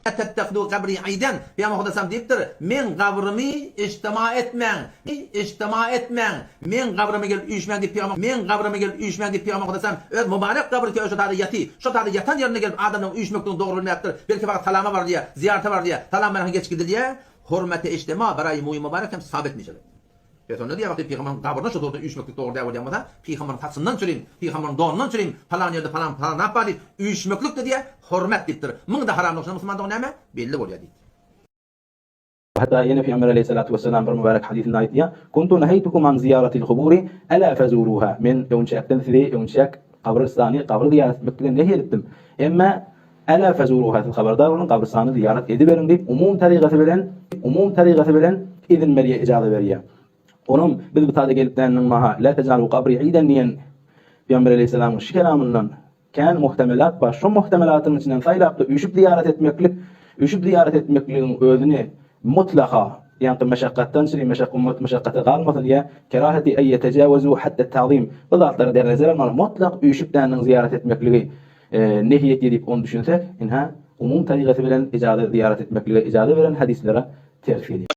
Tettehidu kabri iden, Pygamber Hudaýam diýipdir, Meň gabrymy ijtima etmäň, ijtima etmäň, meň gabryma gelip üýşmäň diýip Pygamber, meň gabryma gelip üýşmäň diýip Pygamber Hudaýam öz mübarek gabry ki şo taýda ýaty, şo taýda ýatan ýerine gelip adamlaryň üýşmekligini dogry bilmäpdir, belki fakat salama barylýar, zyýarata barylýar, salam berende geç gidilýär, hormete ijtima baraýy muýy mübarek hem sabit meşewed. Pes onda diýýär, wagty pygamberiň gabryna şo zordan üýşmeklik dogry däl bolýan bolsa, pygamberiň saçyndan çürim, pygamberiň donundan çürim, palan ýerde palan palan zat bar diýip, üýşmeklik-de diýýär, hormat diýipdir. Muň-da haramlygy şonda musulmandygy näme? Belli bolýar diýipdir. Hatda ýene Pygamber aleýhissalatu wessalam bir mübärek hadysynda aýtýar, Kuntu neheýtukum an ziýaratil kuburi, ela fezuruha, Men öňçäkden sizi öňçäk gabrystany, gabry zyýarat etmeklikden nehy edipdim. Emme Ela fezuruha siz habardar boluň gabrystany zyýarat ediberiň diýip umum tarygasy bilen umum tarygasy bilen izin berýär ijaza berýär. Onam biz bu tada gelip däniniň maha la tejalu kabri iden diýen Pygamber aleýhissalamyň şu kelamyndan kän muhtemelat bar şo muhtemelatyň içinden saýlapda üýşüp zyýarat etmeklik üýşüp zyýarat etmekligiň özüni mutlaka ýaňky meşakgatdan çyry meşak ummat meşakgata galmasyn ýa keraheti eý ýetejawezu hadde tazim bu zatlary dernezer almaly mutlak üýşüp däniniň zyýarat etmekligi Nehi etýär diýip ony düşünsek, ynha, umum tarygasy bilen ijaza zyýarat etmeklige ijaza beren hadyslere ters gelýär.